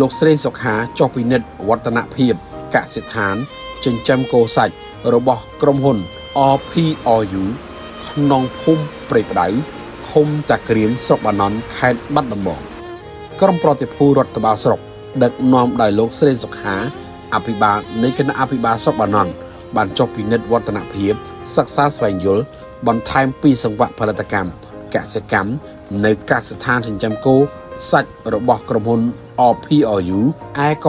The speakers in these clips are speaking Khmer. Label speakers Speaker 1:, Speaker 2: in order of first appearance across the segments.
Speaker 1: លោកស្រីសុខាចុះពិនិត្យវឌ្ឍនភាពកសិដ្ឋានចិញ្ចឹមគោសាច់របស់ក្រុមហ៊ុន RPRU ក្នុងភូមិព្រៃផ្ដៅឃុំតាក្រៀមស្រុកបាណន់ខេត្តបាត់ដំបងក្រុមប្រតិភូរដ្ឋបាលស្រុកដឹកនាំដោយលោកស្រីសុខាអភិបាលនៃគណៈអភិបាលស្រុកបាណន់បានចុះពិនិត្យវឌ្ឍនភាពសិក្សាស្វែងយល់បន្ថែមពីសង្វាក់ផលិតកម្មកសិកម្មនៅកសិដ្ឋានចិញ្ចឹមគោសាច់របស់ក្រុមហ៊ុន RPRU ឯក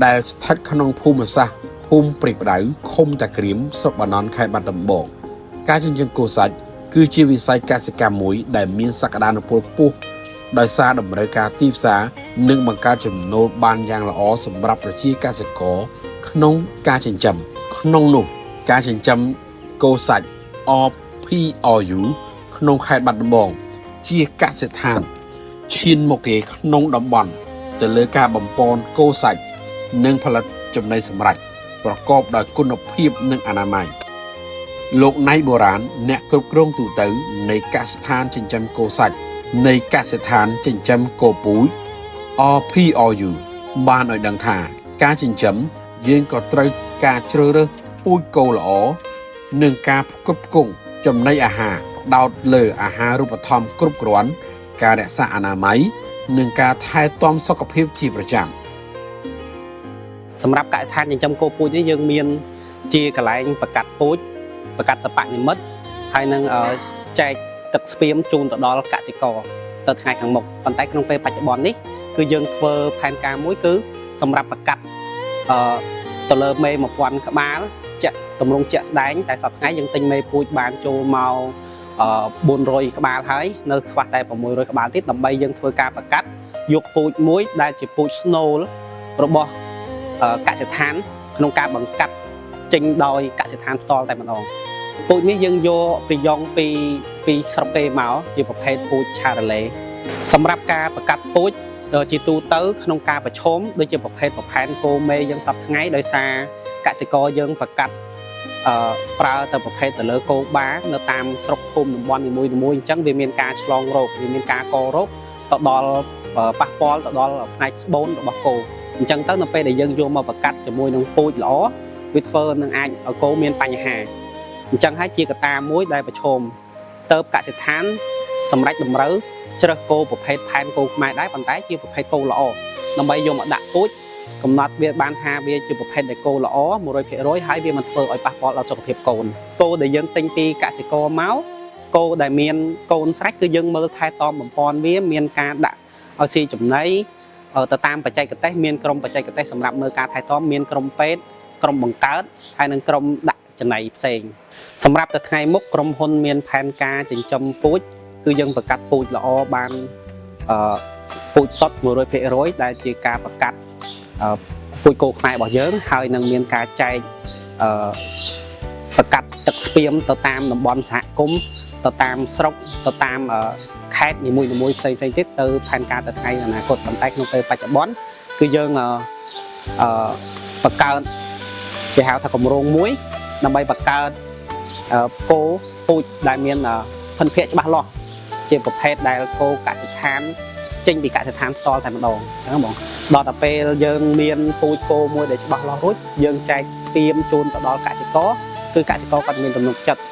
Speaker 1: ដែលស្ថិតក្នុងភូមិសាស្ត្រភូមិព្រៃផ្ដៅឃុំតាក្រៀមស្រុកបាណន់ខេត្តបាត់ដំបងការចិញ្ចឹមគោសាច់គឺជាវិស័យកសិកម្មមួយដែលមានសក្តានុពលខ្ពស់ដោយសារតម្រូវការទីផ្សារនិងបង្កើតចំណូលបានយ៉ាងល្អសម្រាប់ប្រជាកសិករក្នុងការចិញ្ចឹមក្នុងនោះការចិញ្ចឹមគោសាច់ RPRU ក្នុងខេត្តបាត់ដំបងជាកសិដ្ឋានឈានមកគេក្នុងតំបន់ទៅលើការបំពន់គោសាច់និងផលិតចំណីសម្រេចប្រកបដោយគុណភាពនិងអនាម័យលោកណៃបុរាណអ្នកគ្រប់គ្រងទូទៅនៃកសិដ្ឋានចិញ្ចឹមគោសាច់នៃកសិដ្ឋានចិញ្ចឹមគោពូជ RPRU បានឲ្យដឹងថាការចិញ្ចឹមយើងក៏ត្រូវការជ្រើសរើសពូជគោល្អនិងការផ្គត់ផ្គង់ចំណីអាហារផ្ដោតលើអាហារូបត្ថម្ភគ្រប់គ្រាន់ការរក្សាអនាម័យនិងការថែទាំសុខភាពជាប្រចាំ។
Speaker 2: សម្រាប់កសិដ្ឋានចិញ្ចឹមគោពូជនេះយើងមានជាកន្លែងប្រកាត់ពូជប្រកាត់សពនិមិត្តហើយនឹងចែកទឹកស្ពាមជូនទៅដល់កសិករទៅថ្ងៃខាងមុខប៉ុន្តែក្នុងពេលបច្ចុប្បន្ននេះគឺយើងធ្វើផែនការមួយគឺសម្រាប់ប្រកាត់អឺទៅលើមេ1000ក្បាលជាក់តម្រង់ជាក់ស្ដែងតែសប្តាហ៍ថ្ងៃយើងទិញមេពូជបានចូលមក400ក្បាលហើយនៅខ្វះតែ600ក្បាលទៀតដើម្បីយើងធ្វើការប្រកាត់យកពូជមួយដែលជាពូជស្នូលរបស់កសិដ្ឋានក្នុងការបង្កាត់ចេញដោយកសិដ្ឋានផ្ទាល់តែម្ដងពូជនេះយើងយកប្រយ៉ងពីពីស្រុកគេមកជាប្រភេទពូជឆារ៉ាឡេសម្រាប់ការប្រកាត់ពូជជាទូទៅក្នុងការប្រឈមដូចជាប្រភេទប្រផែនគោមេយើងសប្តាហ៍ថ្ងៃដោយសារកសិករយើងប្រកាត់អឺប្រើទៅប្រភេទទៅលើគោបានៅតាមស្រុកភូមិតំបន់នីមួយៗអញ្ចឹងវាមានការឆ្លងរោគវាមានការករោគទៅដល់ប៉ះពាល់ទៅដល់ផ្នែកស្បូនរបស់គោអញ្ចឹងទៅនៅពេលដែលយើងយកមកប្រកាត់ជាមួយនឹងពូជល្អវាធ្វើនឹងអាចឲ្យគោមានបញ្ហាអញ្ចឹងហើយជាកត្តាមួយដែលប្រឈមទៅកសិដ្ឋានសម្រាប់តម្រូវជ្រើសគោប្រភេទផែនគោខ្មែរដែរប៉ុន្តែជាប្រភេទគោល្អដើម្បីយកមកដាក់ពូជកំណត់វាបានថាវាជាប្រភេទដែលគោល្អ100%ហើយវាមិនធ្វើឲ្យប៉ះពាល់ដល់សុខភាពកូនគោដែលយើងទិញពីកសិករមកគោដែលមានកូនស្រេចគឺយើងមើលថែទាំបំពន់វាមានការដាក់ឲ្យស៊ីចំណីទៅតាមបច្ចេកទេសមានក្រុមបច្ចេកទេសសម្រាប់មើលការថែទាំមានក្រុមពេទ្យក្រុមបង្កើតហើយនិងក្រុមដាក់ចំណីផ្សេងសម្រាប់ទៅថ្ងៃមុខក្រុមហ៊ុនមានផែនការចិញ្ចឹមពូជគឺយើងប្រកាសពូជល្អបានអឺពូជសុទ្ធ100%ដែលជាការប្រកាសពូជគោខ្មែររបស់យើងហើយនឹងមានការចែកអឺប្រកាសទឹកស្ពាមទៅតាមតំបន់សហគមន៍ទៅតាមស្រុកទៅតាមខេត្តនីមួយៗផ្សេងៗទៀតទៅផែនការទៅថ្ងៃអនាគតប៉ុន្តែក្នុងពេលបច្ចុប្បន្នគឺយើងអឺបង្កើតគេហៅថាគម្រោងមួយដើម្បីបង្កើតគោពូជដែលមានភិនភាគច្បាស់លាស់ជាប្រភេទដែលគោកសិដ្ឋានចេញពីកសិដ្ឋានផ្ទាល់តែម្ដងអញ្ចឹងបងដល់តែពេលយើងមានពូជគោមួយដែលច្បាស់លាស់រួចយើងចែកស្ពាមជូនទៅដល់កសិករគឺកសិករគាត់មានទំនុកចិត្ត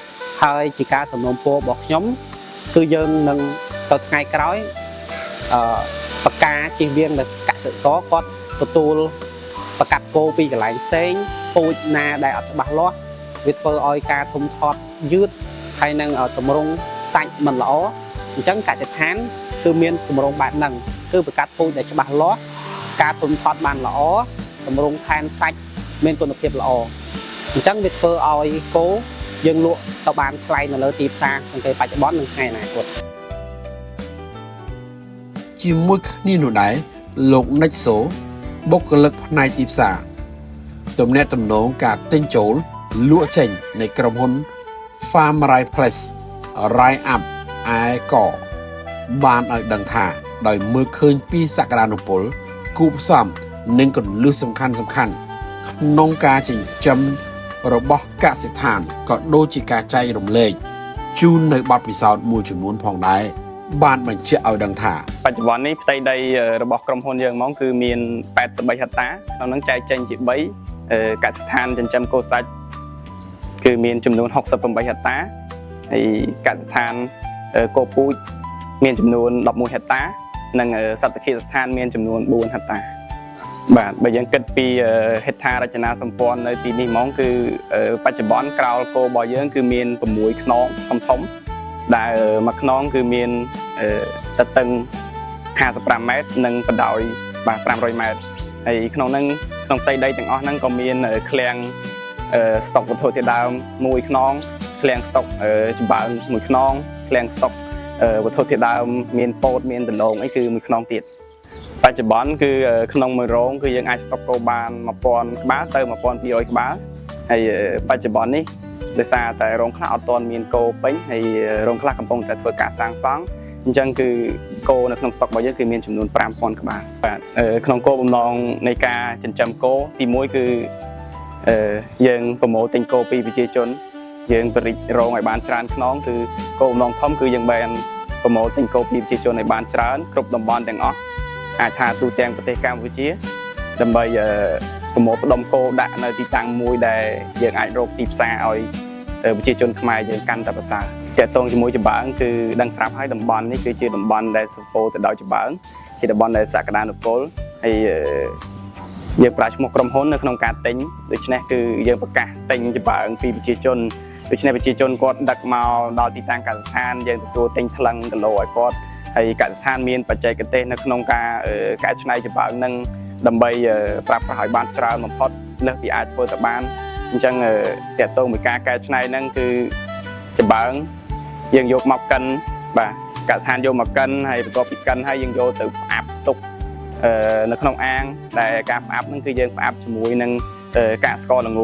Speaker 2: ហើយជាការសំណូមពររបស់ខ្ញុំគឺយើងនឹងទៅថ្ងៃក្រោយអឺបកាជិះវៀងដល់កសិករគាត់ទទួលប្រកាត់គោពីកន្លែងផ្សេងពូជណាដែលអត់ច្បាស់លាស់វាធ្វើឲ្យការធំធាត់យឺតហើយនឹងតម្រង់សាច់មិនល្អអញ្ចឹងកសិដ្ឋានគឺមានគម្រោងបែបហ្នឹងគឺប្រកាសពូជដែលច្បាស់លាស់ការធំធាត់បានល្អតម្រង់ផែនសាច់មានគុណភាពល្អអញ្ចឹងវាធ្វើឲ្យគោយើងលក់ទៅបានថ្លៃនៅលើទីផ្សារក្នុងពេលបច្ចុប្បន្ននិងថ្ងៃអនាគត។
Speaker 1: ជាមួយគ្នានោះដែរលោកនិចសូបុគ្គលិកផ្នែកទីផ្សារទំនាក់ទំនងការទិញចូលលក់ចេញនៃក្រុមហ៊ុន Farm Right Place Right Up ឯកបានឲ្យដឹងថាដោយមើលឃើញពីសក្តានុពលគូផ្សំនិងគន្លឹះសំខាន់សំខាន់ក្នុងការចិញ្ចឹមរបស់កសិដ្ឋានក៏ដូចជាការចែករំលែកជូននៅបទពិសោធន៍មួយចំនួនផងដែរ។ បានបញ្ជាក់ឲ្យដឹងថា
Speaker 3: បច្ចុប្បន្ននេះផ្ទៃដីរបស់ក្រុមហ៊ុនយើងហ្មងគឺមាន83ហិកតាក្នុងនោះចែកចេញជា3កសិដ្ឋានចិញ្ចឹមគោសាច់គឺមានចំនួន68ហិកតាហើយកសិដ្ឋានគោពូជមានចំនួន11ហិកតា និងសត្វកិស្ថានមានចំនួន4ហិកតាបាទបើយើងគិតពីហេដ្ឋារចនាសម្ព័ន្ធនៅទីនេះហ្មងគឺបច្ចុប្បន្នក្រោលគោរបស់យើងគឺមាន6ខ្នងធំធំៗដែលមួយខ្នងគឺមានទទឹង55ម៉ែត្រនិងបណ្ដោយបាទ500ម៉ែត្រហើយក្នុងហ្នឹងក្នុងផ្ទៃដីទាំងអស់ហ្នឹងក៏មានឃ្លាំងស្តុកវត្ថុធាតុដើមមួយខ្នងឃ្លាំងស្តុកចម្បើងមួយខ្នងឃ្លាំងស្តុកវត្ថុធាតុដើមមានពោតមានដំឡូងអីគឺមួយខ្នងទៀតបច្ចុប្បន្នគឺក្នុងមួយរោងគឺយើងអាចស្តុកគោបាន1000ក្បាលទៅ1200ក្បាលហើយបច្ចុប្បន្ននេះដោយសារតែរោងខ្លះអត់ទាន់មានគោពេញហើយរោងខ្លះកំពុងតែធ្វើការសាងសង់អញ្ចឹងគឺគោនៅក្នុងស្តុករបស់យើងគឺមានចំនួន5000ក្បាលបាទក្នុងគោលបំណងនៃការចិញ្ចឹមគោទី1គឺយើងប្រមូលទិញគោពីប្រជាជនយើងបរិចរោងឲ្យបានច្រើនខ្នងគឺគោលបំណងធំគឺយើងបានប្រមូលទិញគោពីប្រជាជនឲ្យបានច្រើនគ្រប់តំបន់ទាំងអស់អាចថាទូទាំងប្រទេសកម្ពុជាដើម្បីប្រមូលផ្ដុំគោដាក់នៅទីតាំងមួយដែលយើងអាចរកទីផ្សារឲ្យប្រជាជនខ្មែរយើងកាន់តែប្រសើរទាក់ទងជាមួយចម្បើងគឺដឹងស្រាប់ហើយតំបន់នេះគឺជាតំបន់ដែលសម្បូរទៅដោយចម្បើងជាតំបន់ដែលសក្តានុពលហើយយើងប្រើឈ្មោះក្រុមហ៊ុននៅក្នុងការទិញដូច្នេះគឺយើងប្រកាសទិញចម្បើងពីប្រជាជនដូច្នេះប្រជាជនគាត់ដឹកមកដល់ទីតាំងកសិដ្ឋានយើងទទួលទិញថ្លឹងគីឡូឲ្យគាត់ហើយកសិដ្ឋានមានបច្ចេកទេសនៅក្នុងការកែច្នៃចម្បើងនឹងដើម្បីប្រើប្រាស់ឲ្យបានច្រើនបំផុតលើសពីអាចធ្វើទៅបានអញ្ចឹងទាក់ទងមួយការកែច្នៃហ្នឹងគឺចម្បើងយើងយកមកកិនបាទកសិដ្ឋានយកមកកិនហើយបន្ទាប់ពីកិនហើយយើងយកទៅផ្អាប់ទុកនៅក្នុងអាងដែលការផ្អាប់ហ្នឹងគឺយើងផ្អាប់ជាមួយនឹងកាកស្ករល្ង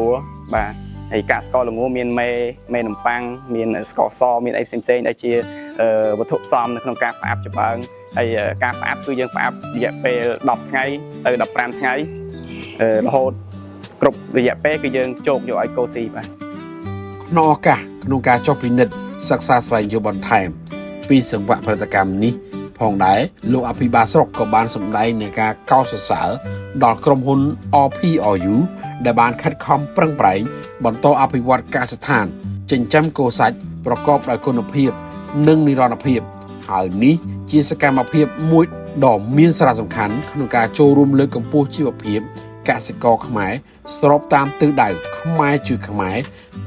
Speaker 3: បាទហើយកាកស្ករល្ងមានមេមេនំប៉័ងមានស្ករសមានអីផ្សេងៗដែលជាវត្ថុផ្សំនៅក្នុងការផ្អាប់ចម្បើងហើយការផ្អាប់គឺយើងផ្អាប់រយៈពេល10ថ្ងៃទៅ15ថ្ងៃរហូតគ្រប់រយៈពេលគឺយើងជោគយកឲ្យគោស៊ីបាទ
Speaker 1: ក្នុងឱកាសក្នុងការចុះពិនិត្យសិក្សាស្វែងយល់បន្ថែមពីសង្វាក់ផលិតកម្មនេះផងដែរលោកអភិបាលស្រុកក៏បានសម្ដែងនៃការកោតសរសើរដល់ក្រុមហ៊ុន RPRU ដែលបានខិតខំប្រឹងប្រែងបន្តអភិវឌ្ឍកសិដ្ឋានចិញ្ចឹមគោសាច់ប្រកបដោយគុណភាព និងនិរន្តរភាពហើយនេះជាសកម្មភាពមួយដ៏មានសារៈសំខាន់ក្នុងការចូលរួមលើកកម្ពស់ជីវភាពកសិករខ្មែរស្របតាមទិសដៅខ្មែរជួយខ្មែរ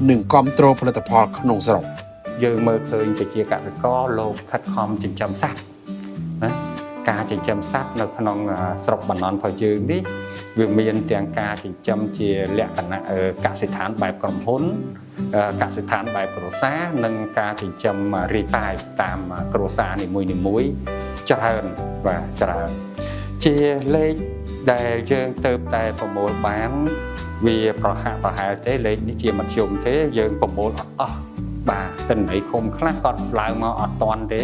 Speaker 1: និងគ្រប់គ្រងផលិតផលក្នុងស្រុក
Speaker 4: យើងមើលឃើញប្រជាកសិករលោកខិតខំចិញ្ចឹមសត្វណាការចិញ្ចឹមសត្វនៅក្នុងស្រុកបណ្ណន់របស់យើងនេះវាមានទាំងការចិញ្ចឹមជាលក្ខណៈកសិដ្ឋានបែបក្រុមហ៊ុនកសិដ្ឋានបែបគ្រួសារនិងការចិញ្ចឹមរាយប៉ាយតាមគ្រួសារនីមួយៗច្រើនបាទច្រើនជាលេខដែលយើងទៅតែប្រមូលបានវាប្រហាក់ប្រហែលទេលេខនេះជាមធ្យមទេយើងប្រមូលអត់អស់បាទទិន្នន័យឃុំខ្លះគាត់ឡើងមកអត់តាន់ទេ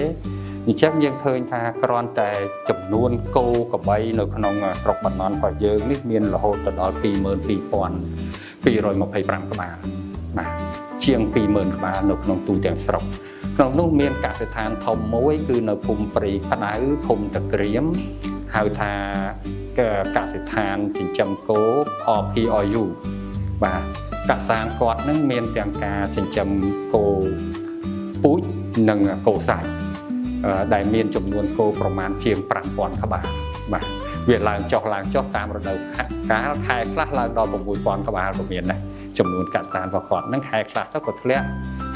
Speaker 4: អញ្ចឹងយើងឃើញថាគ្រាន់តែចំនួនគោក្របីនៅក្នុងស្រុកបណ្ណន់របស់យើងនេះមានរហូតទៅដល់22,225ក្បាលបាទជាង20,000ក្បាលនៅក្នុងទូទាំងស្រុកក្នុងនោះមានកសិដ្ឋានធំមួយគឺនៅភូមិព្រៃផ្ដៅឃុំតាក្រៀមហៅថាកសិដ្ឋានចិញ្ចឹមគោ RPRU បាទកសិដ្ឋានគាត់នឹងមានទាំងការចិញ្ចឹមគោពូជនិងគោសាច់ដែលមានចំនួនគោប្រមាណជាង5000ក្បាលបាទវាឡើងចុះឡើងចុះតាមរដូវកាលខែខ្លះឡើងដល់6000ក្បាលក៏មានដែរចំនួនកសិដ្ឋានរបស់គាត់នឹងខែខ្លះទៅក៏ធ្លាក់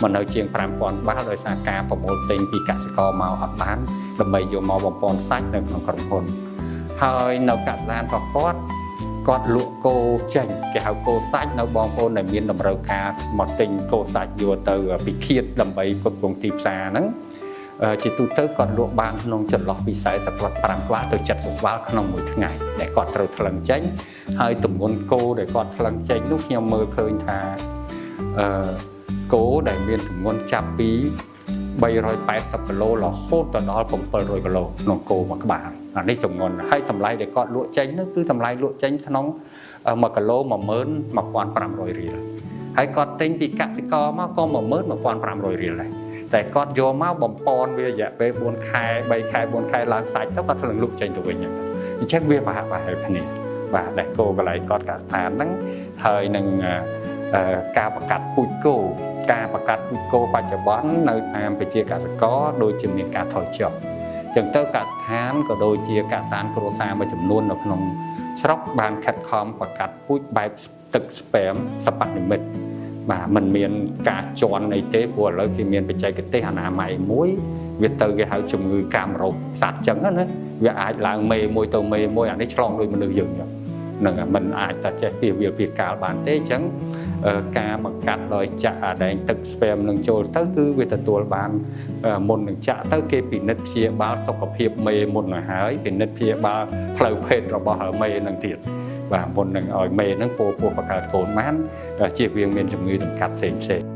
Speaker 4: មកនៅជាង5000ក្បាលដោយសារការប្រមូលទិញពីកសិករមកអត់បានដើម្បីយកមកបំពន់សាច់នៅក្នុងក្រុមហ៊ុនហើយនៅកសិដ្ឋានរបស់គាត់គាត់លក់គោចេញគេហៅគោសាច់នៅបងប្អូនដែលមានតម្រូវការមកទិញគោសាច់យកទៅពិឃាតដើម្បីផ្គត់ផ្គង់ទីផ្សារហ្នឹងជាទូទៅគាត់លក់បានក្នុងចន្លោះពី45ក្បាលទៅ70ក្បាលក្នុងមួយថ្ងៃដែលគាត់ត្រូវថ្លឹងចេញហើយទម្ងន់គោដែលគាត់ថ្លឹងចេញនោះខ្ញុំមើលឃើញថាគោដែលមានទម្ងន់ចាប់ពី380គីឡូរហូតទៅដល់700គីឡូក្នុងគោមួយក្បាលអានេះទម្ងន់ហើយតម្លៃដែលគាត់លក់ចេញនោះគឺតម្លៃលក់ចេញក្នុង1គីឡូ11500រៀលហើយគាត់ទិញពីកសិករមកក៏11500រៀលដែរ តែគាត់យកមកបំពន់វារយៈពេល4ខែ3ខែ4ខែឡើងសាច់ទៅគាត់ថ្លឹងលក់ចេញទៅវិញអញ្ចឹងវាប្រហាក់ប្រហែលគ្នាបាទដែលគោកន្លែងគាត់កសិដ្ឋានហ្នឹងហើយនឹងការបង្កាត់ពូជគោការបង្កាត់ពូជគោបច្ចុប្បន្ននៅតាមប្រជាកសិករដូចជាមានការថយចុះអញ្ចឹងទៅកសិដ្ឋានក៏ដូចជាកសិដ្ឋានគ្រួសារមួយចំនួននៅក្នុងស្រុកបានខិតខំបង្កាត់ពូជបែបទឹកស្ពែមសពនិមិត្តបាទมันមានការជន់អីទេព្រោះឥឡូវគេមានបច្ចេកទេសអនាម័យមួយវាទៅគេហៅជំងឺកាមរោគសត្វចឹងណាវាអាចឡើងមេមួយទៅមេមួយអានេះឆ្លងដោយមនុស្សយើងហ្នឹងมันអាចតែចេះពីវាពីកាលបានទេអញ្ចឹងការបង្កាត់ដោយចាក់អាដែងទឹកស្ពែមនឹងចូលទៅគឺវាទទួលបានមុននឹងចាក់ទៅគេពិនិត្យព្យាបាលសុខភាពមេមុនទៅហើយពិនិត្យព្យាបាលផ្លូវភេទរបស់មេនឹងទៀតបាទមុននឹងឲ្យមេនឹងពោពោះបង្កើតកូនបានជៀសវាងមានជំងឺដង្កាត់ផ្សេងផ្សេង។